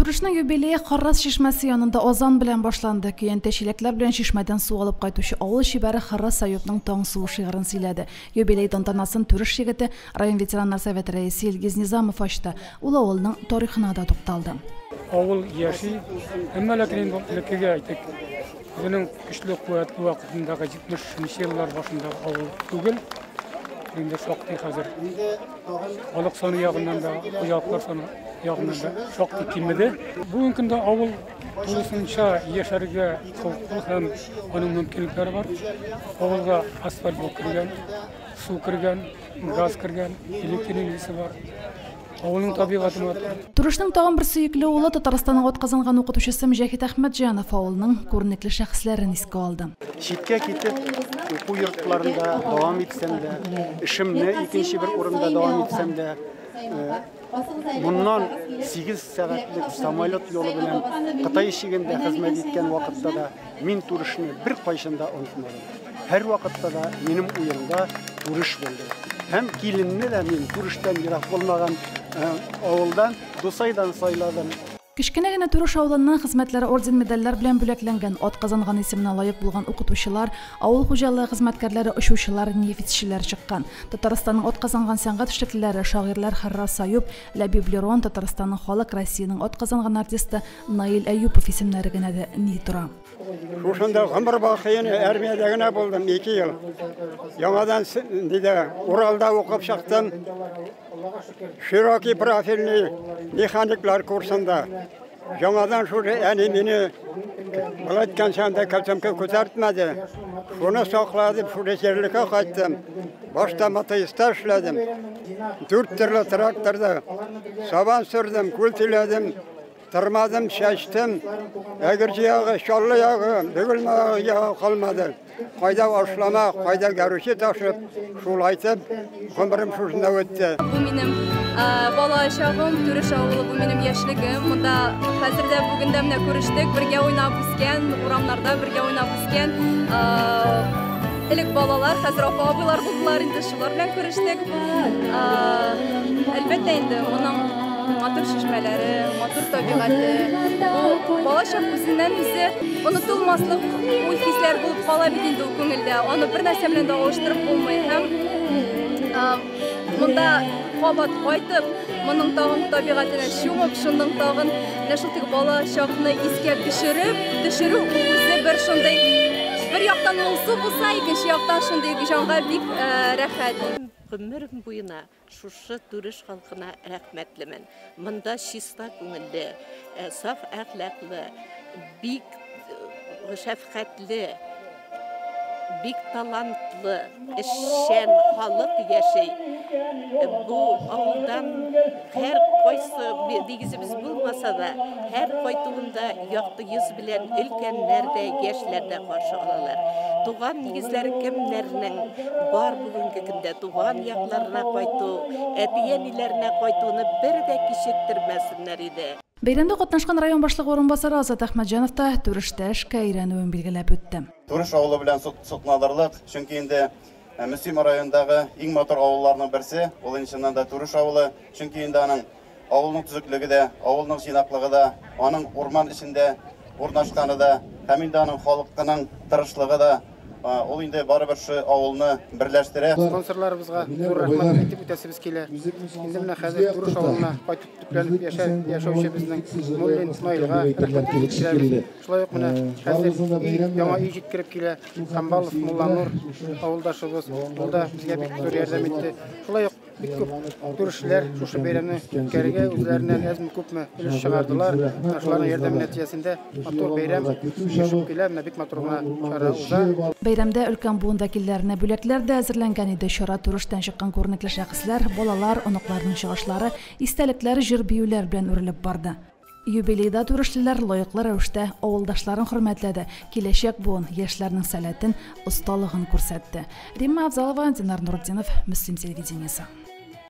Түрешнең юбилее Харрас чишмәсе янында азан белән башланды. Көянтә чиләкләр белән чишмәдән су алып кайтучы авыл чибәре Харрас Аюпның Таң суы шигырен сөйләде. Юбилей тантанасын Түреш егете, район ветераннар советы рәисе Илгиз Низамов ачты. Ул авылның тарихына да тукталды. Авыл яши, әмма ләкин инде элеккеге әйтик, үзенең көчле куәтле вакытындагы 70 нче еллар башындагы авыл түгел. Инде шактый хәзер халык саны ягыннан да, хуҗалыклар саны ягыннан да шактый кимеде. Бүгенге көндә авыл тулысынча яшәргә хокуклы һәм аның мөмкинлекләре бар. Авылга асфальт юл кергән, су кергән, газ кергән, электр энергиясе бар. Авылның табигате матур. Түрешнең тагын бер сөекле улы, Татарстанның атказанган укытучысы Мөҗәһит Әхмәтҗанов авылның күренекле шәхесләрен искә алды. Читкә китеп, уку йортларында дәвам итсәм дә, эшемне икенче бер урында дәвам итсәм дә, моннан 8 сәгатьлек самолет юлы белән Кытай чигендә хезмәт иткән вакытта да мин Түрешне беркайчан да онытмадым. Һәрвакытта да минем уемда Түреш булды. Һәм киленне дә мин Түрештән ерак булмаган авылдан, Дусайдан сайладым. Кечкенә генә Түреш авылыннан хезмәтләре орден-медальләр белән бүләкләнгән, атказанган исеменә лаек булган укытучылар, авыл хуҗалыгы хезмәткәрләре, очучылар, нефтьчеләр чыккан. Татарстанның атказанган сәнгать эшлеклеләре, шагыйрьләр Харрас Аюп, Ләбиб Лерон, Татарстанның халык, Россиянең атказанган артисты Наил Әюпов исемнәре генә дә ни тора. Шушында гомер бакый армиядә генә булдым 2 ел. Яңадан диде, Уралда укып чыктым. Широкий профильный механиклар курсында. Яңадан шушы әни мине былайтканча анда кәлтәмкә күтәртмәде. Шуны саклады, шушы җирлеккә кайттым. Башта мотоиста эшләдем. 4 төрле тракторда сабан сөрдем, күл теләдем. Тырмадым, чәчтем. Әгерҗе ягы, Чаллы ягы, Бөгелмә ягы калмады. Кайда ашлама, кайда гәрүче ташып, шулайтып, гомерем шушында үтте. Бу минем бала чагым, Түреш авылы, бу минем яшьлегем. Монда хәзер дә бүген дә менә күрештек, бергә уйнап үскән, урамнарда бергә уйнап үскән. Элек балалар, хәзер апа абыйлар булдылар инде, шулар белән күрештек. Әлбәттә инде, моның матур чишмәләре, матур табигате. Бу балачак үзеннән үзе онытылмаслык уй хисләр булып кала бит инде ул күңелдә. Аны бер нәрсә белән дә алыштырып булмый. Һәм монда кабат кайтып, моның тагын табигатенә чумып, шуның тагын менә шул теге балачакны искә төшереп, төшерү үзе бер шундый, бер яктан моңсу булса, икенче яктан шундый җанга бик рәхәт. Гомерем буена шушы Түреш халкына рәхмәтлемен. Монда чиста күңелле, саф әхлаклы, бик шәфкатьле, бик талантлы, эшчән халык яши. Бу авылдан һәр кайсы нигезебез булмаса да, һәр кайтуында якты йөз белән өлкәннәр дә, яшьләр дә каршы алалар. Туган нигезләре кемнәрнең бар бүгенге көндә туган якларына кайту, әти-әниләренә кайтуны бер дә кичектермәсеннәр иде. Бәйрәмдә катнашкан район башлыгы урынбасары Азат Әхмәтҗанов та Түрештә эшкә өйрәнүен билгеләп үтте. Түреш авылы белән сокланырлык, чөнки инде Мөслим районындагы иң матур авылларның берсе, ул инде чыннан да Түреш авылы, чөнки инде аның авылның төзеклеге дә, авылның җыйнаклыгы да, аның урман эчендә урнашканы да, һәм инде аның халкының тырышлыгы да, ул инде барыбер шу авылны берләштерә. Спонсорларыбызга зур рәхмәт әйтеп үтәсебез килә. Инде менә хәзер Түреш авылына кайтып төпләнеп яшәүче безнең Муллин Наилгә рәхмәт әйтеп. Шулай ук менә хәзер яңа өй җиткереп килә Камбалов Мулланур авылдашыбыз, ул да безгә бик зур ярдәм итте. Шулай ук бик күп түрешләр шушы бәйрәмне үткәрергә үзләреннән әзме күпме өлеш чыгардылар. Шуларның ярдәме нәтиҗәсендә матур бәйрәм оешып килә, менә бик матур гына чара уза. Бәйрәмдә өлкән буын вәкилләренә бүләкләр дә әзерләнгән иде. Чара Түрештән чыккан күренекле шәхесләр, балалар, оныкларның чыгышлары, истәлекләр, җыр-биюләр белән үрелеп барды. Юбилейда түрешлеләр лаеклы рәвештә авылдашларын хөрмәтләде, киләчәк буын яшьләрнең сәләтен, осталыгын күрсәтте. Римма Авзалова, Динар Нуртдинов, Мөслим телевидениесе.